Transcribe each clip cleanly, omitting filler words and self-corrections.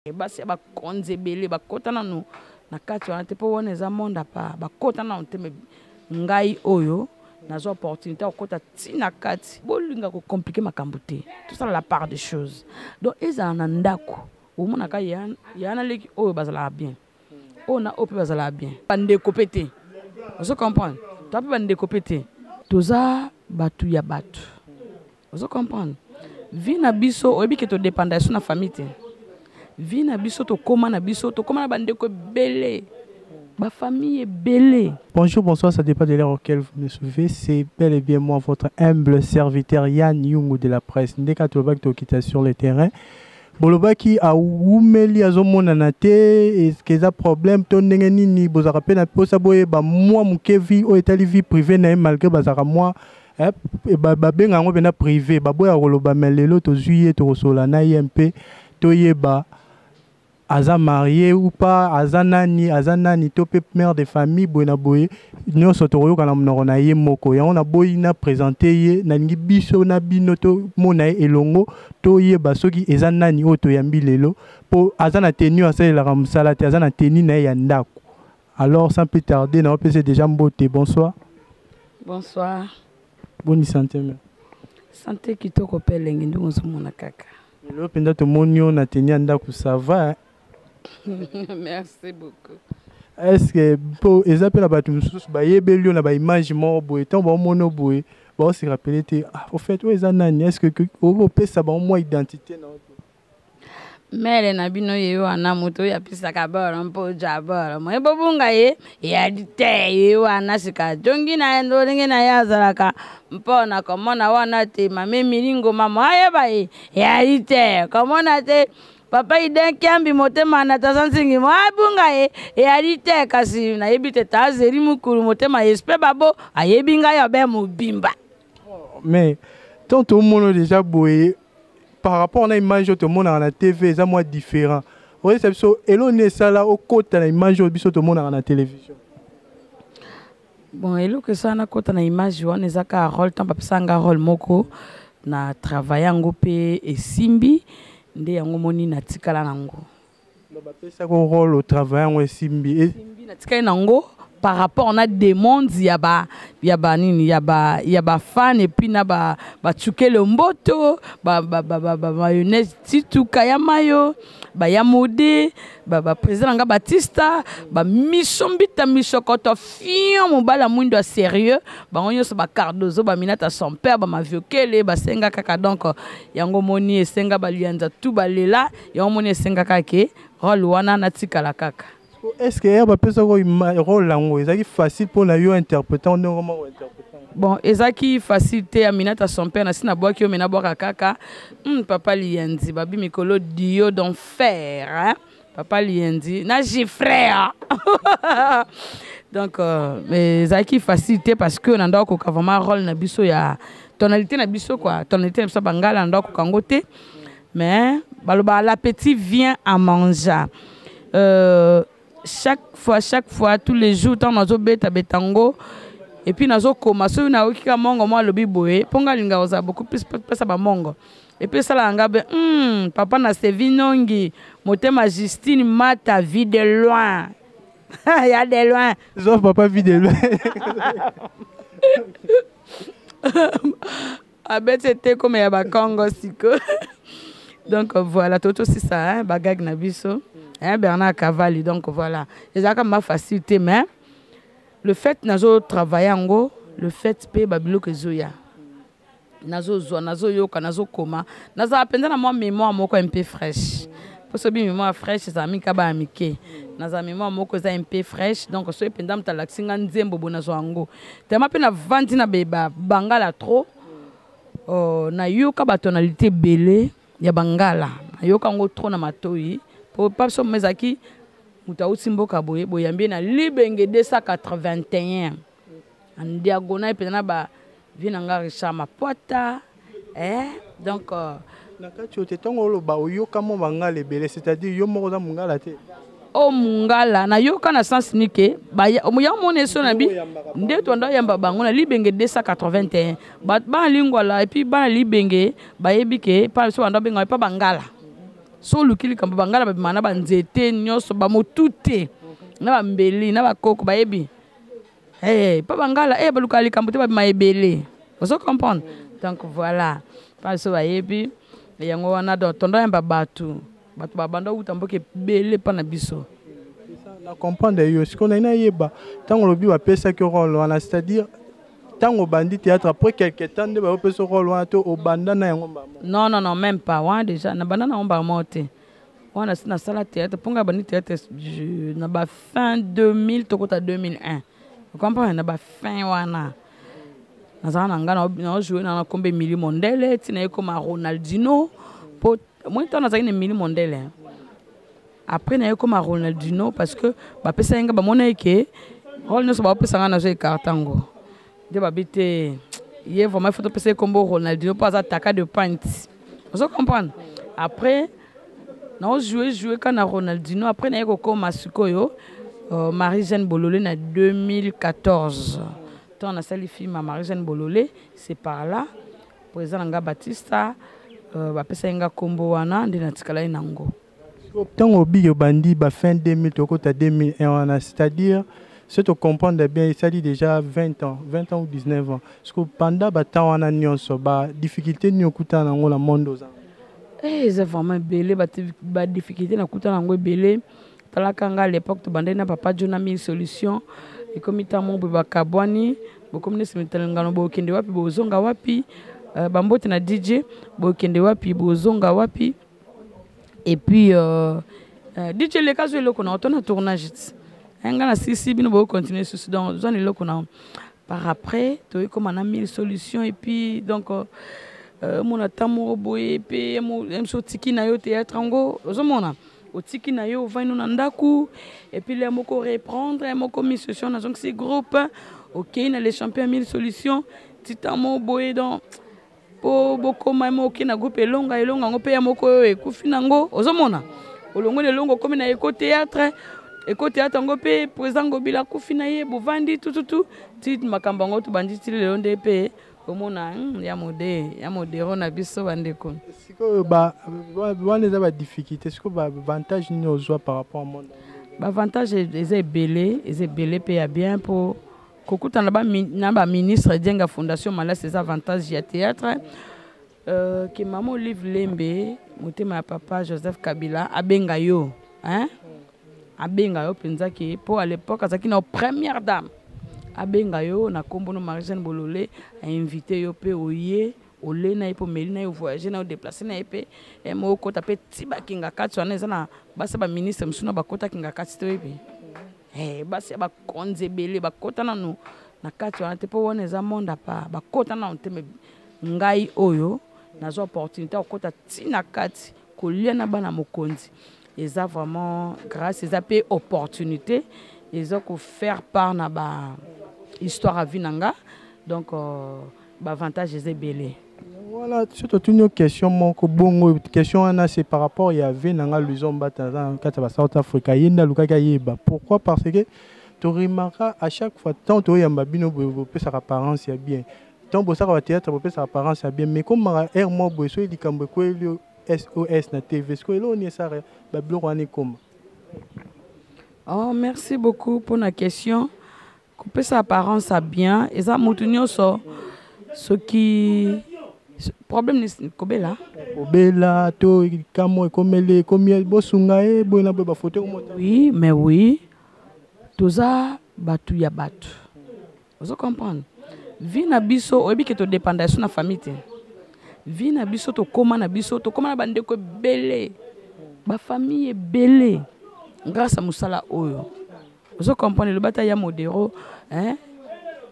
Basi ya bakonzi ebele bakota nanu na kati wana te, mpo wana eza monde à part. Bakota nanu te, mais ngai oyo nazwa opportunité ya kokota ti na kati. Bolinga kocompliquer makambo te, tosala la part des choses. Donc ezala na ndako, omonaka ya na leki oyo bazalaka bien, oyo na oyo mpe bazalaka bien, bandeko mpe te. Ozo comprendre? Toza mpe bandeko mpe te, toza bato ya bato. Ozo comprendre? Vie na biso, oyebi ke todépenda so na famille te. Vie na biso, tokóma na biso, tokóma na bandeko ebele, bafamille ebele. Bonjour, bonsoir, ça dépend de l'heure auquel vous me suivez. C'est bel et bien moi, votre humble serviteur Yann Yungu de la presse. Ndeka tolobaki tokita sur le terrain. Bolobaki awumeli azomonana te, est-ce eza problème to ndenge nini? Bozalaka mpe na mposa boyeba mwa moke vie oyo etali vie privée na ye, malgré bazalaka mwa babenga yango mpena privé, baboya koloba. Mais lelo tozwi ye, tokosola na ye mpe toyeba aza marié ou pas, aza nani, aza nani, to mpe mère de famille, boye na boye. Nyonso tokoyoka na monoko na ye moko. Yango naboyi na présente ye, nalingi biso na bino tomona ye elongo, toyeba soki eza nani oyo toyambi lelo, mpo aza na tenue asalelaka mosala te, aza na tenue na ye ya ndako. Alors, sans plus tarder, naopesa déjà mbote. Bonsoir. Bonsoir. Boni santé, mère? Santé kitoko mpe elengi, ndenge ozomona kaka. Lelo mpenza tomoni yo na tenue ya ndako, ça va? Merci beaucoup. Est ce que mpo eza mpe na bato mosusu bayebeli yo na baimage moko boye, ntango baomona yo boye baose rappeler te: ah, au fait, oyo eza nani? Est ce que okopesa bango mwa identité na yo te? Mere na bino ye wana, moto oyo apisaka boro mpo ja boro moye bobunga ye eyali te. Ye wana sika ajongi na ye ndenge na ye azalaka mpo na komona wana te. Mame Milingoma mo ayeba ye eyali te, komona te. Papa Iden Kiambi motema na taza nzingi mo abunga ye eyali te. Kasi nayebi te, tazeli mokulu motema espe babo ayebi ngai abe mobimba. Mais tant tomona déjà boye, par rapport na image oyo tomonaka na TV, eza mwa différent. Oyesa biso eloko nini esala okota na image oyo biso tomonaka na télévision? Bon, eloko esala nakota na image wana eza kaka rôle. Ntango bapesaka nga rôle moko, na travaille yango mpe esimbi, nde yango moni natikala nango. Bapesaka rôle, otravaille yango, esimbi. Esimbi, natikali nango par rapport na demande ya ba nini, ya ba fan, et puis na ba batsukele mboto, ba ba ba ba, ba mayonnaise tituka ya mayo, ba ya mode, ba président na nga Batista, ba miso mbita misokoto fion, mobali ya mwindo ya sérieux, bango nyonso, bacardozo, baminata son père, bamaviokele basenga kaka. Donc yango moni esenga balianza tu balela, yango moni esenga kaka ke rôle wana natikala kaka. Est ce que ere bapesaka rôle yango, ezalaki facile mpona yo interprétant ndenge moko interprétant? Bon, ezalaki facile te. Aminata son père, nasi nabwaki yo, me nabwaka kaka papa Lienzi babi mikolo dio d'enfer, hein? Papa Lienzi na gifrère. Donc ezalaki facile te, parce que na ndako koka vraiment rôle na biso ya tonalité na biso quoi, tonalité na biso bangala, na ndako koka yango te. Mais baloba l'appétit vient à manger. Chaque fois, chaque fois, tous les jours, ntango nazobeta-beta yango et puis nazokoma, soki nayoki ka mongo mo alobi boye, mpo nga alinga kozala beaucoup plus pesa bamongo, et puis esalaka nga be papa na Sevi Nongi motema Justine Mata vie de loin ya de loin. Sauf papa vie de loin. Abeti ete kome ya bakongo siko. Donc voilà, totosisa, hein, bagag na biso, hein, Bernard Cavalli. Donc voilà, ezalaka ma facile te, mais le fait nazotravaille yango, le fait mpe babiloko ezoya, nazozwa, nazoyoka, nazokoma, nazala mpenza na mwa mémoire moko un peu fraîche, mpo soki mémoire fraîche ezala mingi kaba ya mike, nazala mémoire moko eza un peu fraîche. Donc soki mpenza moto alakisi nga nzembo boye, nazwa yango tellement mpe navandi na bangala trop, nayoka batonalité ebele ya bangala, nayoka yango trop na matoi, po pa biso mo ezalaki moto awuti mboka boye, boyambi ye na Libenge 281 en diagonale mpenza na ba vie na nga Richard Mapwata, eh, donc Na kati oyo te, ntango oloba oyoka mo bangala ebele, c'est-à-dire yo moko oza mongala te? O mongala nayoka na sens nike ya mona eso na bi nde twanda oyamba bango na Libenge 281, bana Lingwala, et puis bana Libenge bayebi ke pa biso banda obenga epa bangala. So oluki likambo, bangala babima na banzete nyonso, bamotu te, na bambeli na bakoko bayebi. Hey, mpo bangala hey, balukaka likambo te, babima ebele, ozo comprendre? Donc voilà, mpa biso bayebi yango wana. Donc tondo yamba bato, bato babanda wuta mboka ebele mpa na biso. Na comprendre yo. Sikoyo nayi nayeba, ntango olobi bapesaki rôle wana, c'est-à-dire ntango obandi théâtre, après quelque temps nde bayopesa rôle wana, to obanda na yango mbama? Non, non, non, même pas. Wana déjà nabanda na yango mbama te. Wana si nasala théâtre, mpo ngai bandi théâtre na bafin 2000, tokota 2001, comprendre? Na bafin wana nazala na ngai naojoue na nakomba Emili Mondele, ntina ekoma Ronaldino, mpo moi ntango nazalaki na Emili Mondele, après naye koma Ronaldino, parce que bapesaki ngai, bamona ke rôle nyonso baopesa ngai, nazo écarte yango nde babi te, ye vraiment il faut topesa ye kombo Ronaldino mpo aza taka de pointe, ozo comprendre? Après naojoue joue ka na Ronaldino, après naye kokóma sikoyo Marie Jeanne Bolole na 2014. Ntango nasali film ya Marie Jeanne Bolole, c'est par là président na nga Batista bapesaki nga nkombo wana, nde natikala ye nango. Ntango obiki obandi bafin 2000, tokota 2001 wana, c'est-à-dire, si tu comprends bien, esali déjà 20 ans, 20 ans ou 19 ans. Parce que pendant batemps wana nyonso, badifficulté nini okutana nango na monde oza? Eza vraiment ebele, badifficulté nakutana yango ebele. Talaka nga, à l'époque tobandaki na papa John na Mille Solution, ekomi ntango moko boye bakabwani, bokomi nesi mitalingano, bokende wapi, bozonga wapi? Bambote na DJ, bokende wapi, bozonga wapi? Et puis DJ leka, zwa eloko na oto na tournage ti nga na sisi bino bokontinue susu, donc zwa na eloko na. Par après toyei koma na Mille Solutions, et puis donc omona ta moko boye mpe mosu otiki na yo théâtre yango, ozomona otiki na yo, ovandi na ndako, et puis le moko reprendre moko Mille Solution, nazongisi groupe, okei na les champions Mille Solutions, tita moko boye. Donc mpo bokoma mo okei na groupe Elonga, Elonga yango mpe ya moko oyo ekufi nango, ozomona olongoli Elonga, okomi na Eko Théâtre, Eko Théâtre yango mpe président Ngobila akufi na ye, bovandi tututu ti makambo yango tobandi ti lelo nde mpe omona ya mode ya modero na biso bandeko. Sikoyo wana eza badifficulté, sikoyo baavantage nini ozwa par rapport à monde? Baavantage eza ebele, eza ebele mpe ya bien, mpo kokutana na baministre Dienga, Fondation Malasi, eza avantage ya théâtre. Ke mama Olive Lembe, motema ya papa Joseph Kabila, abenga yo, hein? Abenga yo mpenza ke mpo à l'époque azalaki na première dame, abenga yo na nkombo no Marie Jeanne Bolole, ainvite yo mpe oye, ole na ye mpe omeli na ye, ovoyage na ye, odeplace na ye mpe mo okota mpe ti bakinga kati wana. Eza na basi ya baministre mosusu na bakota kinga kati te, oyebi? Basi ya bakonzi ebele bakota nanu na kati wana te, mpo wana eza monde apa, bakota nanu te. Me ngai oyo nazwa opportunité ya kokota ntina kati, kolia na bana mokonzi, eza vraiment grâce, eza mpe opportunité, eza kofaire part na ba histoire ya vie na nga. Donc baavantage eza ebele. Voilà, surtout tuni question moko bongo, question wana c'est par rapport ya ve na nga Luison Mbata, aza na kati ya South Africa, ye nde alukaki ayeba pourquoi. Parce que toremarka à chaque fois tant toyamba bino boye, bopesaka apparence ya bien, tant bosaka bathéâtre, bopesaka apparence ya bien, mais komaka aire moko boye, soki likambo ekweli, SOS na TV. Sikoyo eloko nini esaka babiloko wana ekoma? Oh, merci beaucoup pour la question. Kopesa apparence ya bien, eza motu nyonso soki problème kobela. Kobela to likambo ekomeli, ekomi bosunga ye boye na boye, bafoto ekomota. Oui, mais oui, toza bato ya bato, ozo comprendre? Vie na biso, oyebi ke todépenda so na famille te. Vie na biso, tokóma na biso, tokóma na bandeko ebele, bafamille ebele grâce à mosala oyo, ozo comprendre? Elobi ata ya modero, hein?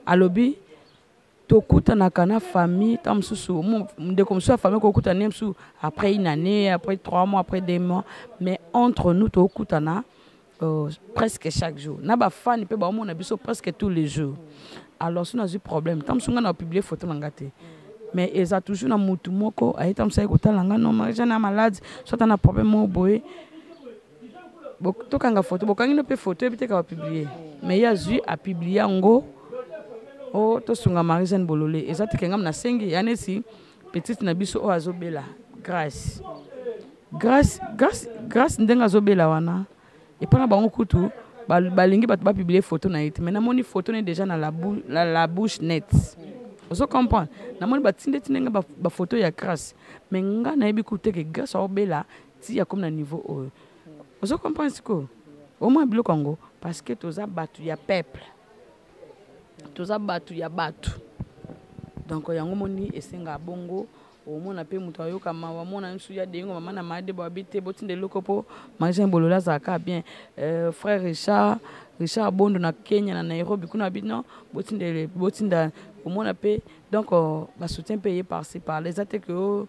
Alobi tokutanaka na famille ntango mosusu, ndeko mosusu ya famille kokutana ne mosusu après une année, après 3 mois, après 2 mois, mais entre nous tokutana presque chaque jour, na bafani mpe baomona biso presque tous les jours. Alors so nazwi problème, ntango mosusu ngai na opublie photo na nga te, mais eza toujours na mutu moko aye ntango mosusu aye kotala nga, non, Marie na malade, so ata na problème moko boye, tokanga photo, bokangi no mpe photo, yebi te ka bapublie, mais ye azwi apublie yango o tosunga Marie Jeanne Bolole. Eza teke ngam nasengi ya neti petite na biso oyo azobela, Grâce. Grâce, grâce, grâce ndenge azobela wana epai na bango kutu balingi bato bapublie photo na ye te, mais namoni photo na ye déjà na la, bou, la, la bouche net. Ozo comprendre? Namoni batinde tinde nga bafoto ya Grâce, mais nga nayebi kutu te ke Grâce aobela ti akomi na niveau oyo. Ozo comprendre sikoyo? Omona biloko yango parce que toza bato ya peuple, toza bato ya bato. Donc yango moni esengaka bongo. Omona mpe moto ayoka mawa, mona misu ya dengo mama na made babi te botinda eloko mpo Marie-Jeanne Bolole azalaka bien. Frère Richard, Richard Bondo na Kenya na Nairobi kuna abi non botinda botinda. Omona mpe donc basoutien mpe ye par-ci par-là, eza te ke oh,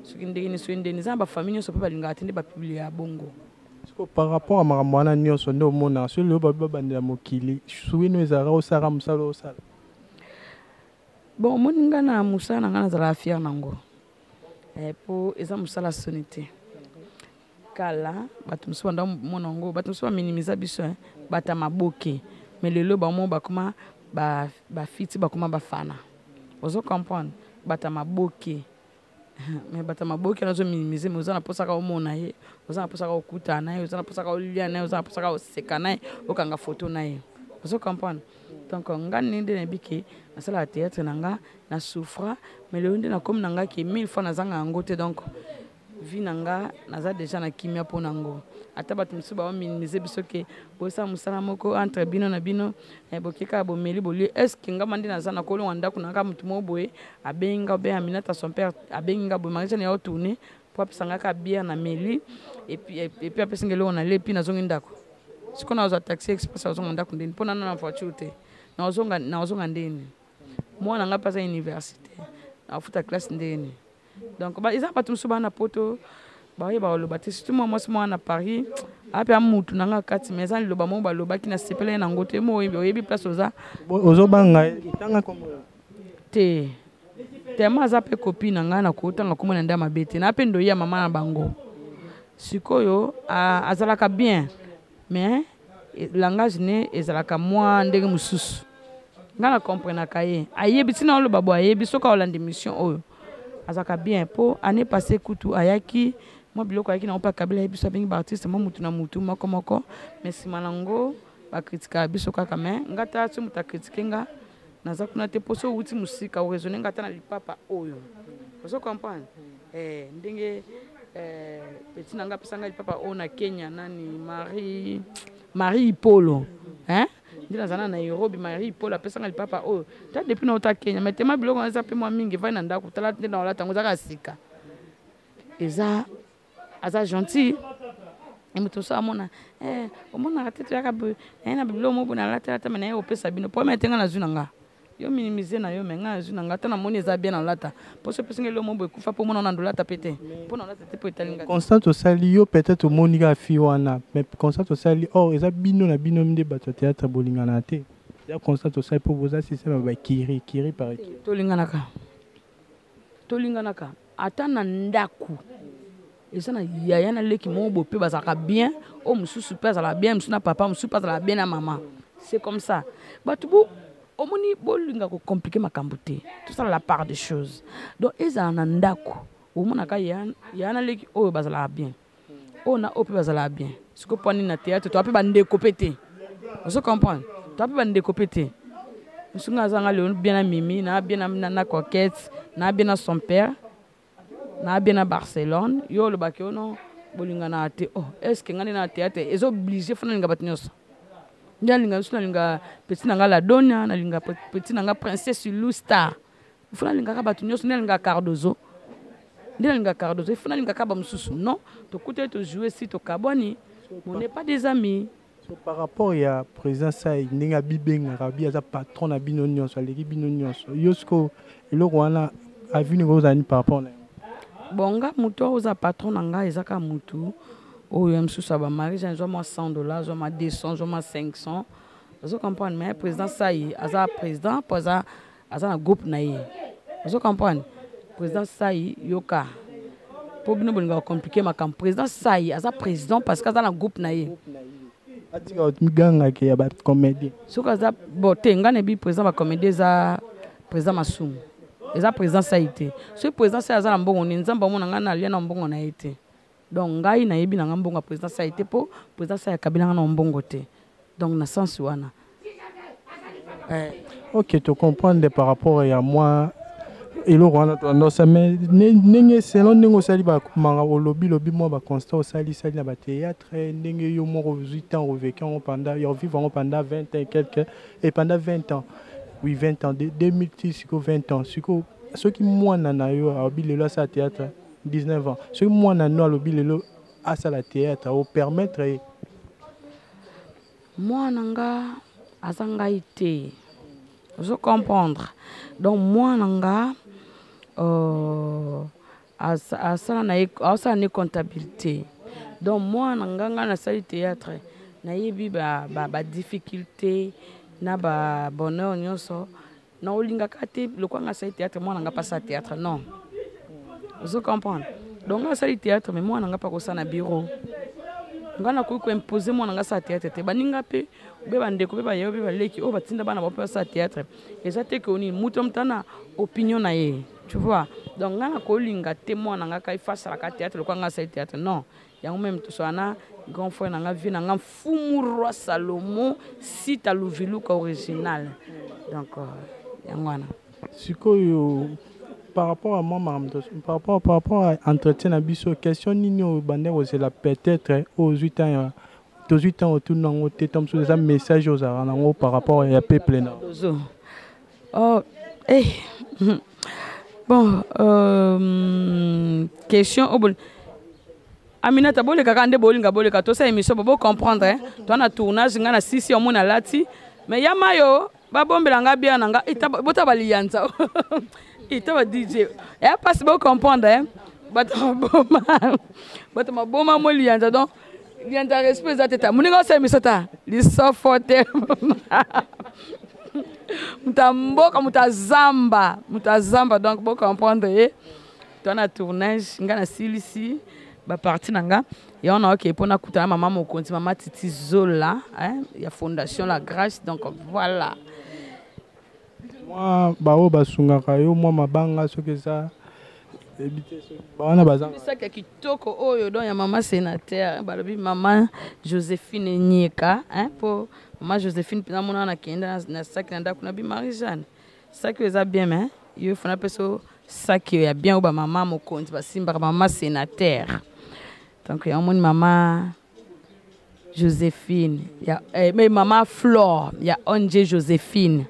soki ndenge nini soki ndenge eza na bafamille nyonso mpe balingaka te nde bapublie ya bongo. Siko par rapport à makambo wana nyonso nde omonaka soki lelo babi babandela mokili suino ezalaka osala mosala osala. Bon, omoni nga na mosala na nga nazalaka fiere nango mpo eza mosala soni te. Kala bato mosusu banda mona yango, bato mosusu baminimiza biso bato ya maboke, mais lelo bango bakoma bafiti, bakoma bafana. Ozo comprendre? Bato ya maboke, mais bato ya maboke nazo minimize, mais oza na mposaka omona ye, oza na mposaka okutana na ye, oza na mposaka olia na ye, oza na mposaka oseka na ye, okanga foto na ye. Ozo comprendre? Donc nga nde nayebi ke nasalaka théâtre na nga na souffra, mais lelo nde nakomi na nga ke mille fois nazanga yango te. Donc vie na nga naza déjà na kimia mpo nango. Ata bato mosusu baominimize biso ke bosala mosala moko entre bino na bino, boke kaka bomeli bolie. Est ce que nga ma nde naza na kolonga ndako na nga, motu moko boye abengi nga obe Aminata son père abengi nga boye, Marie-Jeanne ya otourne po apesa nga kaka bière na meli, et puis apesi nga eloko na lie, puis nazongi ndako. Sikoyo nazwa taxi express azonga ndako ndeni mpo nana na voiture te, nazonga ndeni? Mwana nga mpe aza université, nafuta classe ndeni? Donc eza bato mosusu baa na poto bayeba koloba te, surtout mwa mwasi mwana na Paris ape amutu na nga kati, mais eza liloba moko balobaki na sepela ye nango te. Mo oyebi place oza. Ozobanga etanga kombo te, tema aza mpe copine na ngai, nakotanga kombo na nde ya mabe te, na mpe ndoyi ya mama na bango. Sikoyo azalaka bien, mais langage ne ezalaka mwa ndenge mosusu. Ngai na comprenaka ye, ayebi ntina oloba bo, ayebi soki aolanda émission oyo azalaka bien. Mpo année passée kutu ayaki mwa biloko ayaki nango mpe akabela ye biso, abengi baartiste mwa mutu na mutu moko moko, mais nsima nango bakritikaka biso kaka. Mais nga ta so moto akritike nga naza kuna te, mpo so owuti mosika oraisonne nga ata na lipapa oyo. Ozo comprendre? Ndenge petit na nga apesa nga lipapa oyo na Kenya, nani, Marie, Marie Ipolo, hein? Nde naza na Nairobi, Marie Ipolo apesa nga lipapa oyo ta depuis na ota Kenya, mais tema biloko eza mpe mwa mingi evai na ndako. Tala nde na olata yango, ezaka sika, eza aza gentil. Moto mosusu amona omonaka te, toyaka boye naye na biloko moko boye nalata me naye opesa bino problème te. Nga nazwi na nga, yo minimize na yo, me nga nazwi na nga, ata namoni eza bien, nalata. Mpo so opesi nga eloko moko boye ekufa mpo omona na ndolata mpe te, mpo nalata te mpo etali nga. Constant osali yo peut-être omoni kaka fi wana, mais constant osali or eza bino na bino nde bato ya théâtre bolingana te. Eza constant osali mpo boza système ya bakiri kiri par kiri. Tolinganaka, tolinganaka ata na ndako eza na yaya na leki moko boye mpe bazalaka bien, oyo mosusu mpe azalaka bien, mosusu na papa, mosusu mpe azalaka bien na mama. C'est comme ça. Bato bo omoni bolinga kocomplike makambo te, tosala la part des choses. Donc ezala na ndako omonaka yaya na leki oyo bazalaka bien, oyo na oyo mpe bazalaka bien. Sikoyo mpo nini na théâtre toa mpe bandeko mpe te? Ozo comprendre? Toa mpe bandeko mpe te. Mosu nga azanga lelo bien na Mimi, na bien na Coquette, na bien na son père, na bien na Barcelone. Yo olobaki yo non bolingana te. Oh, est ce que nga nde na théâtre eza obligé fo nalinga bato nyonso? Nde nalinga biso, nalinga petit na nga la Donia, nalinga petit na nga Princesse Lu Star, fo nalingaka bato nyonso. Nde nalinga Cardozo, nde nalinga Cardozo, fo nalingaka bamosusu? Non, tokutani, tojoue, si tokabwani, on n'est pas des amis. So, par rapport ya président Sai ndenge abibengaka abi aza patron na bino nyonso, aleki bino nyonso, yo siko eloko wana avi ndenge ozala nini par rapport na yango? Bon, nga motu oyo oza patron na ngai eza kaka motu oyo ya mosusu ya bamari jean, zwa mwa 100 $, zwa mwa 200, zwa mwa 500. Ozo comprendre? Mais président Sai aza président mpo aza na groupe na ye. Ozo comprendre? Président Sai, yoka, mpo bino bolingaka compliqué makambo. Président Sai aza président parce que aza na groupe na ye. Atika migangake ya bacomédien. Soki aza bon te, ngai nayebi président bacomédien eza président Masumu, eza président Sai te. Soki président Sai aza na mbongo nini, Nzambe amona ngai nalia na mbongo na ye te. Donc ngai nayebi na nga mbongo ya président Sai te, mpo président Sai akabela nga na mbongo te. Donc na sens wana. Ok, to comprendre par rapport ya moi eloko wana toandosa, mais ndenge selon ndenge osali bamanga, olobi lobi mwa baconstat osalisali na bathéâtre, ndenge yo moko ozwi temps ovécu yango pendant ya ovivre yango pendant 20 ans et quelque, et pendant 20 ans, oui, 20 ans, de 2006 sikoyo 20 ans sikoyo. Soki mwana na yo alobi lelo asala théâtre, 19 ans, soki mwana no alobi lelo asala théâtre, opermettre ye? Mwana nga aza ngai te, ozo comprendre? Donc mwana nga asala na ye, asala ne comptabilité. Donc mwana nga nasali théâtre, nayebi badifficulté na babonheur nyonso. Na olingaka te lokwa nga asali théâtre, mwana nga mpe asala théâtre, non, ozo comprendre? Donc nga asali théâtre, mais mwana nga mpe akosala na bureau. Nga nakoki koimpose mwana nga asala théâtre te. Baninga mpe be, bandeko mpe, bayeyo mpe, baleki oyo batinda bana bao mpe basala théâtre, eza te ke onini moto moto ana opinion na ye, tu vois? Donc nga nakolinga te mwana nga kai fa asalaka théâtre lokwa nga asali théâtre, non. Yango même tosala na grand frère na nga, vie na nga, Mfumu Roi Salomo Sita Luviluka original. Donc yango wana. Sikoyo, par rapport à moi, makambo par rapport à entretien na biso, question nini oyo bande kozela, peut-être ozwi temps ya tozwi temps otuna yango te, to mosusu eza message ozalaka nango par rapport ya peuple na? Oh, eh. Bon, question oyo, Aminata, bolekaka nde bolinga boleka, tosala émission, bo bocomprendre, hein? Toa na tournage, ngai na sisi omona alati, mais ya mayo babombela nga bien na nga bota baliyanza ita ba DJ ya mpasi, bocomprendre, hein? Bato maboma, bato maboma mo liyanza. Donc liyanza, respect eza te. Ta moninga osala émission, ta lisofo te, moto ya mboka, moto azamba, moto azamba. Donc bocomprendre ye, toa na tournage, ngai nasilisi baparti na nga yango na oke mpo nakutana mama mokonzi, mama Titi Zola, hein, ya Fondation La Grâce. Donc voilà. Mwa baoyo basungaka yo, mwa mabanga, soki eza ebi te, soki bawana baza. Saki ya kitoko oyo, donc ya mama sénateur, balobi mama Joséphine Nyeka, hein, mpo mama Joséphine mpenza mona nakende na saki na ndako na bi Marie Jeanne, saki oyo eza bien, mais yo fana mpe saki oyo ya bien oyo bamama mokonzi basimbaka, mama sénateur. Donc yango moni mama Joséphine ya, eh, mais mama Flore ya ONG Joséphine,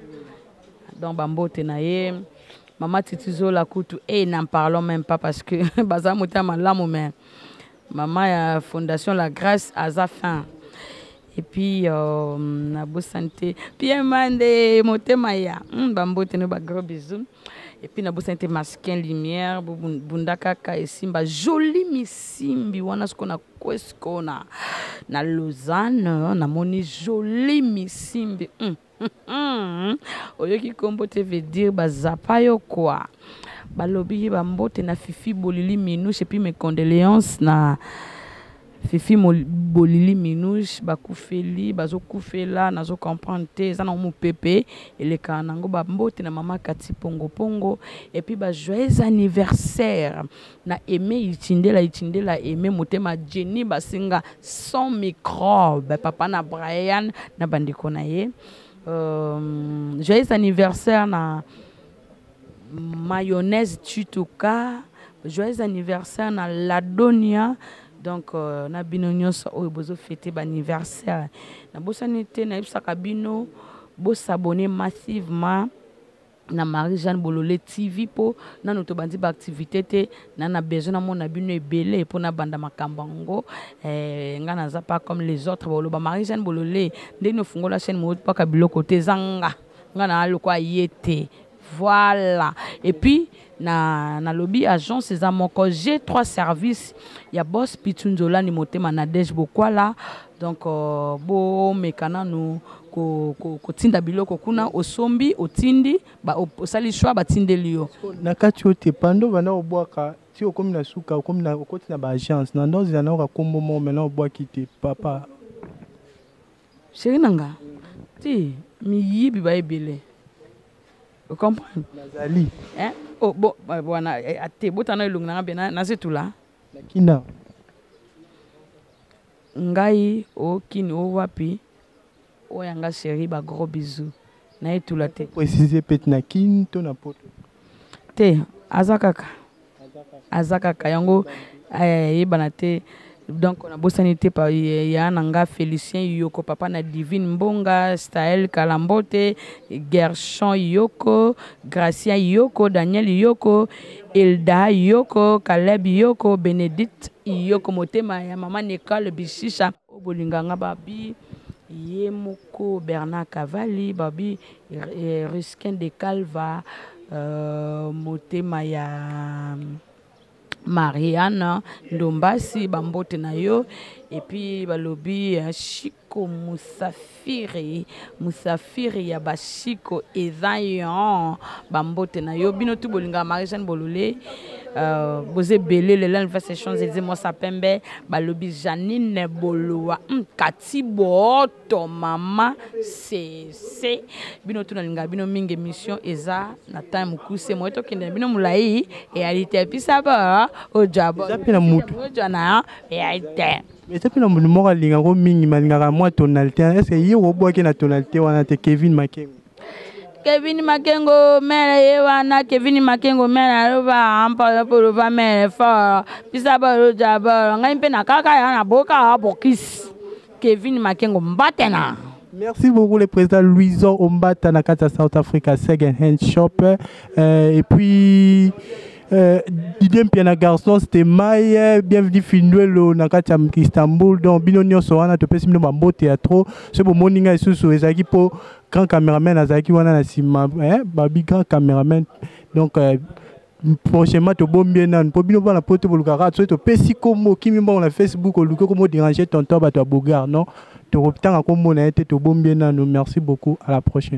donc bambote na ye. Mama Titi Zola kutu e, n'en parlons même pas, parce que baza motema malamu, mais mama ya Fondation La Grâce aza fin. Et puis nabosani te Pierre Mande motema ya bambote no, bagros bisous. Et puis nabosani te Masquin Lumière, bunda kaka esimba joli misimbi wana siko na kwesiko na Lausanne, namoni joli misimbi. Oyoki nkombo te, veut dire bazapa yo quoi. Balobi bambote na Fifi Bolili Minouche, et puis mes condoléances na Fifi Bolili Minouche, bakufeli, bazokufela, nazocomprendre te, eza nango mopepe elekaka nango. Bambote na mama Kati Pongopongo, et puis bajoyeux anniversaire na Aimé Itindela, Itindela Aimé motema, Jenny Basinga sans microbe, papa na Brian na bandeko na ye. Joyeux anniversaire na Mayonnaise Tutuka, joyeux anniversaire na Ladonia. Donc na bino nyonso oyo bozofete baanniversaire, nabosani te. Nayebisaka bino bosabone massivement na Marie-Jeanne Bolole TV, mpo nanu tobandi baactivité te, na besoin namona bino ebele mpo nabanda makambo yango. Nga naza pas comme les autres. Boloba Marie-Jeanne Bolole ndenge ofungola chaîne mopaka biloko te, eza nga na lokwa ye te. Voilà. Et puis na nalobi agence eza moko G3 Service ya boss Pitu Nzolani motema na Dej Bokwala. Donc bomeka nanu kotinda biloko kuna, osombi, otindi, osali choix, batindeli yo. Na kati oyo te, pando banda obwaka ti okomi na suka, okomi na okoti na baagence na ndozela na oka kombo moko maintenant obwaki te, papa. Chéri na nga ti miyibi baebele, ocomprendre? Nazali. Hein? Oh, bon, wana ate botana elongi nanga bien nazetula. Na kina. Ngai o Kin o wapi oyo nga chéri, ba gros bisous nayetula te. Préciser peut na Kin to na Poto? Te, aza kaka, aza kaka yango eyebana te. Donc nabosani te ya na nga Félicien Yoko, papa na Divine Mbonga, Stael Kalambote, Gershon Yoko, Gracien Yoko, Daniel Yoko, Elda Yoko, Caleb Yoko, Bénédicte Yoko, motema ya mama Nicole Bishisha. Oyo bolinganga babi ye moko Bernard Cavalli, babi Ruskin de Calva, motema ya Marianne Ndombasi, bambote na yo. Et puis balobi Chiko Musafiri, Musafiri ya bashiko eza yo, bambote na yo. Bino tu bolingaka Marie Jeanne Bolole, boza ebele. Lelo anniversaire Champs Élysées, mwasa pembe, balobi Janine Bolowa, Kati Boto, mama cc, bino tu nalingaka bino mingi. Émission eza na temps mokuse, moye tokende na bino molai eyali te. Pisa ba ojwa. Eza mpe na mutu. Ojwa na eyali te. Eza mpe na motu moko alingako mingi, malingaka mwa tonalité. Est ce que ye obwaki na tonalité wana te? Kevin Makengo. Kevin Makengo mere ye wana, Kevin Makengo mere aloba mpolopoloba mere fort, pisa baloja bolo ngai mpe na kaka ya na boka bokisi Kevin Makengo mbatena. Merci beaucoup le président Louison Ombata na kati ya South Africa Second Hand Shop. Et puis Didier Mpiana garçon c'était Maï, bienvenue Finduelo na kati ya Istanbul. Donc bino nyonso wana, topesi bino bambote ya trop. So bomoni ngai lisusu, ezalaki po grand caméraman azalaki wana na nsima, eh, babi grand caméraman. Donc prochainement tobombi ye nanu mpo bino bana po tobolukaka. Soki topesi kombo, okimi mbongo na Facebook, oluki kombo déranger tonton bato ya Bogar. Non, tokotanga kombo na ye te, tobombi ye nanu. Merci beaucoup, à la prochaine.